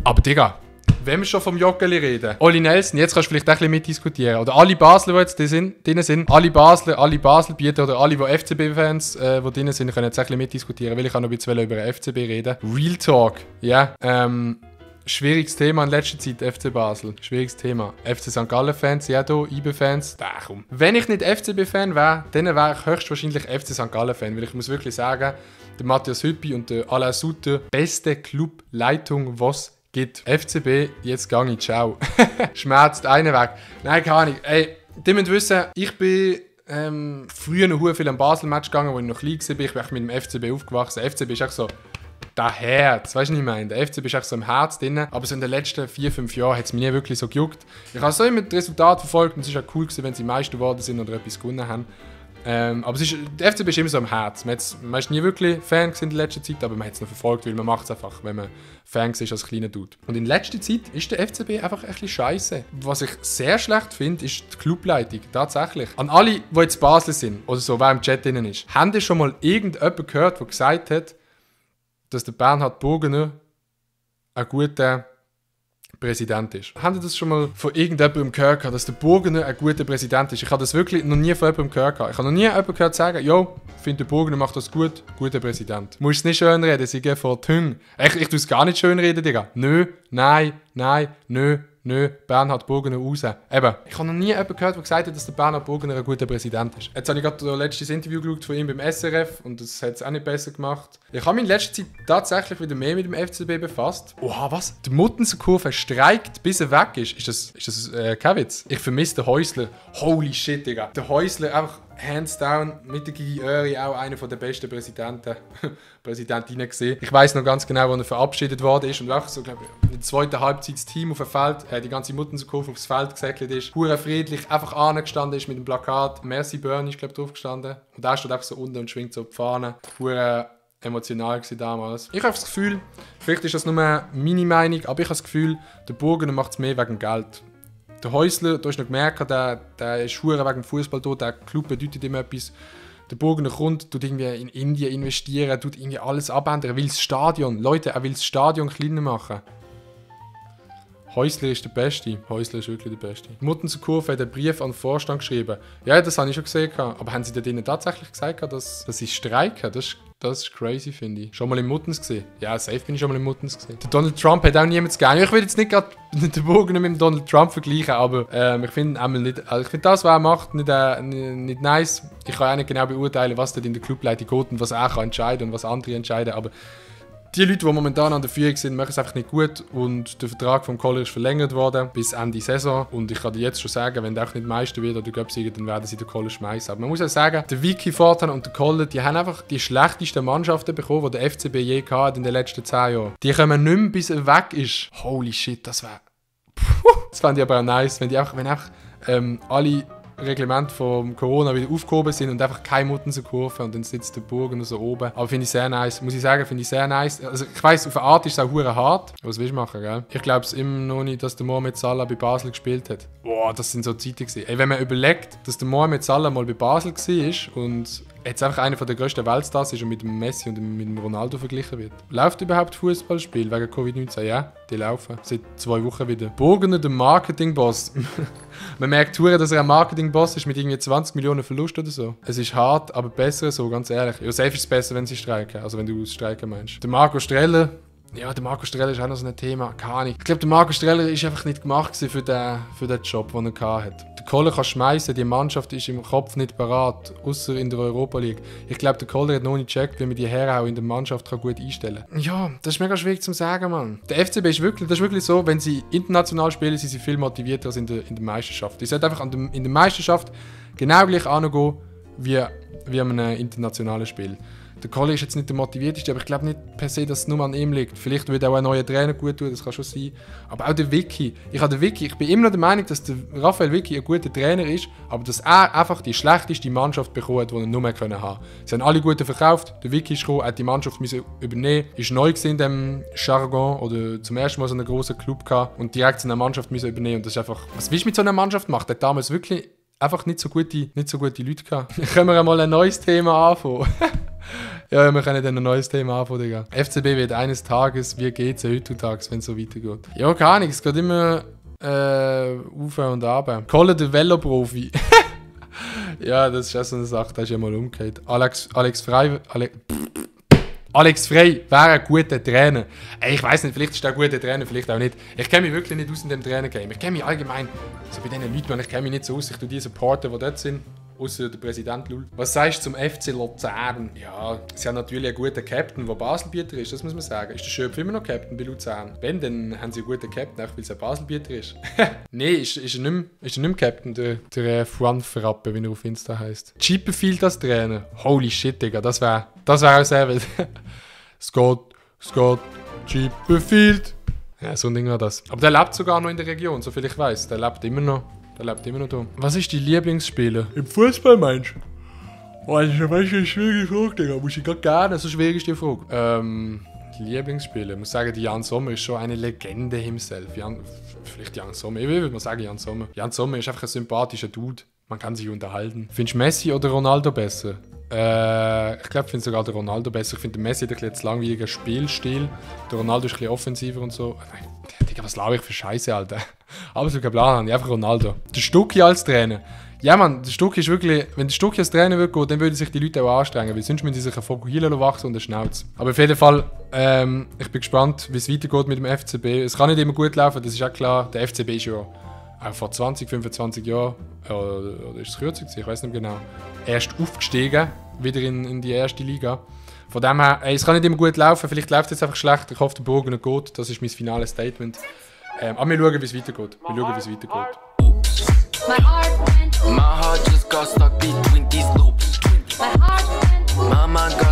Aber Digga, wenn wir schon vom Joggeli reden, Olli Nelson, jetzt kannst du vielleicht auch ein bisschen mitdiskutieren. Oder alle Basler, die jetzt drin sind, alle Baselbieter oder alle, die FCB-Fans, die drin sind, können jetzt auch ein bisschen mitdiskutieren, weil ich auch noch ein bisschen über FCB reden. Real Talk, ja. Schwieriges Thema in letzter Zeit, FC Basel. Schwieriges Thema. FC St. Gallen-Fans, ja da, IB-Fans, da komm. Wenn ich nicht FCB-Fan wäre, dann wäre ich höchstwahrscheinlich FC St. Gallen-Fan, weil ich muss wirklich sagen, der Matthias Hüppi und der Alain Sutter, beste Clubleitung, was gibt. FCB, jetzt gang ich, ciao. Schmerzt einen weg. Nein, keine Ahnung. Ey, die müsst wissen, ich bin früher noch viel am Basel-Match gegangen, wo ich noch klein war. Ich bin mit dem FCB aufgewachsen. FCB ist echt so das Herz, weißt du, was ich meine? Der FCB ist echt so im Herz drin, aber so in den letzten 4-5 Jahren hat es mich nie wirklich so gejuckt. Ich habe so immer das Resultat verfolgt und es war auch cool gewesen, wenn sie Meister geworden sind oder etwas gewonnen haben. Aber der FCB ist immer so am Herz. Man ist nie wirklich Fan in der letzten Zeit, aber man hat es noch verfolgt, weil man macht es einfach, wenn man Fan ist als kleiner Dude. Und in letzter Zeit ist der FCB einfach ein bisschen scheiße. Was ich sehr schlecht finde, ist die Clubleitung. Tatsächlich. An alle, die jetzt Basel sind, oder so, wer im Chat drin ist, haben ihr schon mal irgendjemanden gehört, der gesagt hat, dass der Bernhard Burgener ein guter Präsident ist? Habt ihr das schon mal von irgendjemandem gehört, dass der Burgener ein guter Präsident ist? Ich habe das wirklich noch nie von jemandem gehört. Ich habe noch nie jemanden gehört sagen, jo, ich finde der Burgener macht das gut, guter Präsident. Du musst es nicht schönreden, sie gehen vor die Hünge. Ich tue es gar nicht schönreden, Digga. Nö, nein, nö. Bernhard Burgener raus. Eben, ich habe noch nie jemanden gehört, der gesagt hat, dass der Bernhard Burgener ein guter Präsident ist. Jetzt habe ich gerade das letzte Interview geschaut von ihm beim SRF und das hat es auch nicht besser gemacht. Ich habe mich in letzter Zeit tatsächlich wieder mehr mit dem FCB befasst. Oha, was? Der Muttenser-Kurve streikt, bis er weg ist. Ist das kein Witz? Ich vermisse den Häusler. Holy shit, Digga. Der Häusler einfach hands down mit der Gigi Öri auch einer der besten Präsidentinnen gesehen. Ich weiss noch ganz genau, wo er verabschiedet worden ist und auch so, glaube ich, in der zweiten Halbzeit das Team auf dem Feld, die ganze Muttenser-Kurve aufs Feld gesäckelt ist, hure friedlich einfach angestanden ist mit dem Plakat Merci Burn ist, glaube ich, drauf gestanden. Und er steht einfach so unten und schwingt so die Fahne. Hure emotional gewesen damals. Ich habe das Gefühl, vielleicht ist das nur meine Meinung, aber ich habe das Gefühl, der Burgener macht es mehr wegen Geld. Der Häusler, du hast noch gemerkt, der ist hure wegen Fußball tot, der Club bedeutet ihm etwas. Der Burgener kommt, tut irgendwie in Indien investieren, tut irgendwie alles abändern. Er will das Stadion, Leute, er will das Stadion kleiner machen. Häusler ist der Beste. Häusler ist wirklich der Beste. Die Muttenser-Kurve hat einen Brief an den Vorstand geschrieben. Ja, das habe ich schon gesehen. Aber haben sie denen tatsächlich gesagt, dass sie streiken? Das ist crazy, finde ich. Schon mal im Muttens gesehen? Ja, safe bin ich schon mal im Muttens gesehen. Der Donald Trump hat auch niemand gegeben. Ich will jetzt nicht gerade den Burgener mit dem Donald Trump vergleichen, aber ich finde das, was er macht, nicht nice. Ich kann auch nicht genau beurteilen, was dort in der Clubleitung geht und was er kann entscheiden und was andere entscheiden, aber die Leute, die momentan an der Führung sind, machen es einfach nicht gut und der Vertrag vom Koller ist verlängert worden bis Ende Saison und ich kann dir jetzt schon sagen, wenn der auch nicht Meister wird oder Göpsiger, dann werden sie den Koller schmeißen. Aber man muss auch sagen, der Vicky Fortan und der Koller, die haben einfach die schlechtesten Mannschaften bekommen, die der FCB je hatte in den letzten 10 Jahren. Die kommen nicht mehr, bis er weg ist. Holy shit, das wäre... Das fände ich aber auch nice, wenn einfach alle Reglement von Corona wieder aufgehoben sind und einfach keine Muttenser-Kurve und dann sitzt der Burgener so oben. Aber finde ich sehr nice. Muss ich sagen, finde ich sehr nice. Also ich weiss, auf eine Art ist es auch hure hart. Was willst du machen, gell? Ich glaube es immer noch nicht, dass der Mohamed Salah bei Basel gespielt hat. Boah, das sind so Zeiten gewesen. Ey, wenn man überlegt, dass der Mohamed Salah mal bei Basel war und jetzt einfach einer der grössten Weltstars ist und mit dem Messi und mit dem Ronaldo verglichen wird. Läuft überhaupt Fußballspiel wegen Covid-19? Ja, die laufen. Seit 2 Wochen wieder. Burgener, der Marketing-Boss. Man merkt, dass er ein Marketing-Boss ist mit irgendwie 20 Millionen Verlust oder so. Es ist hart, aber besser so, ganz ehrlich. Ja, safe ist es besser, wenn sie streiken. Also wenn du streiken meinst. Der Marco Streller. Ja, der Marco Streller ist auch noch so ein Thema. Keine Ahnung. Ich glaube, der Marco Streller ist einfach nicht gemacht für den Job, den er hatte. Der Koller kann schmeißen, die Mannschaft ist im Kopf nicht parat, außer in der Europa League. Ich glaube, der Koller hat noch nicht gecheckt, wie man die Herren auch in der Mannschaft gut einstellen kann. Ja, das ist mega schwierig zu sagen, Mann. Der FCB ist wirklich so, wenn sie international spielen, sind sie viel motivierter als in der Meisterschaft. Die sollten einfach in der Meisterschaft genau gleich angehen wie an einem internationalen Spiel. Der Koller ist jetzt nicht der motivierteste, aber ich glaube nicht per se, dass es nur an ihm liegt. Vielleicht würde auch ein neuer Trainer gut tun, das kann schon sein. Aber auch der Vicky. Ich bin immer noch der Meinung, dass der Raphael Vicky ein guter Trainer ist, aber dass er einfach die schlechteste Mannschaft bekommen hat, die er nur mehr haben können. Sie haben alle gut verkauft, der Vicky ist gekommen, hat die Mannschaft übernehmen, ist neu in dem Jargon oder zum ersten Mal so einen grossen Club gehabt und direkt so eine Mannschaft übernehmen. Und das ist einfach, was willst du mit so einer Mannschaft machen? Der hat damals wirklich einfach nicht so gute Leute gehabt. Können wir einmal ein neues Thema anfangen? Ja, wir können dann ein neues Thema anfangen, Digga. FCB wird eines Tages, wie geht's heutzutage, wenn es so weitergeht? Ja, gar nichts, es geht immer auf und ab. Kolle der Veloprofi. Ja, das ist auch so eine Sache, da ist ja mal umgekehrt. Alex Frey wäre ein guter Trainer. Ey, ich weiß nicht, vielleicht ist er ein guter Trainer, vielleicht auch nicht. Ich kenne mich wirklich nicht aus in dem Trainer-Game. Ich kenne mich allgemein, so bei diesen Leuten, ich kenne mich nicht so aus. Ich tue die Supporter, die dort sind, außer der Präsident Lul. Was sagst du zum FC Luzern? Ja, sie haben natürlich einen guten Captain, der Baselbieter ist, das muss man sagen. Ist der Schöpf immer noch Captain bei Luzern? Wenn, dann haben sie einen guten Captain, auch weil es ein Baselbieter ist. Nein, ist er nicht mehr Captain, der Juan Frappe, wie er auf Insta heisst. Chipperfield als Trainer? Holy shit, Digga, das wäre auch sehr wild. Scott, Chipperfield. Ja, so ein Ding war das. Aber der lebt sogar noch in der Region, soviel ich weiß. Der lebt immer noch da. Was ist dein Lieblingsspieler? Im Fußball meinst du? Oh, das ist eine schwierige Frage, Digga. Muss ich gerade gerne, so schwierig ist die Frage. Lieblingsspieler. Ich muss sagen, Jan Sommer ist schon eine Legende himself. Vielleicht Jan Sommer. Ich würde mal sagen Jan Sommer. Jan Sommer ist einfach ein sympathischer Dude. Man kann sich unterhalten. Findest du Messi oder Ronaldo besser? Ich glaube, ich finde sogar den Ronaldo besser. Ich finde, der Messi hat ein bisschen langweiliger Spielstil. Der Ronaldo ist ein bisschen offensiver und so. Digga, was laber ich für Scheiße, Alter? Aber so keinen Plan haben, einfach Ronaldo. Der Stucki als Trainer. Ja, Mann, der Stucki ist wirklich... Wenn der Stucki als Trainer würde gehen, dann würden sich die Leute auch anstrengen, weil sonst müssen sie sich einen Fokuhila wachsen und einen Schnauz. Aber auf jeden Fall, ich bin gespannt, wie es weitergeht mit dem FCB. Es kann nicht immer gut laufen, das ist auch klar. Der FCB ist ja auch vor 20, 25 Jahren, oder ist es kürzer gewesen, ich weiß nicht genau, erst aufgestiegen, wieder in die erste Liga. Von dem her, es kann nicht immer gut laufen, vielleicht läuft es jetzt einfach schlecht, ich hoffe, der Bogen nicht geht, das ist mein finales Statement. Aber wir schauen, wie es weitergeht. My heart just got stuck between these loops. Mama got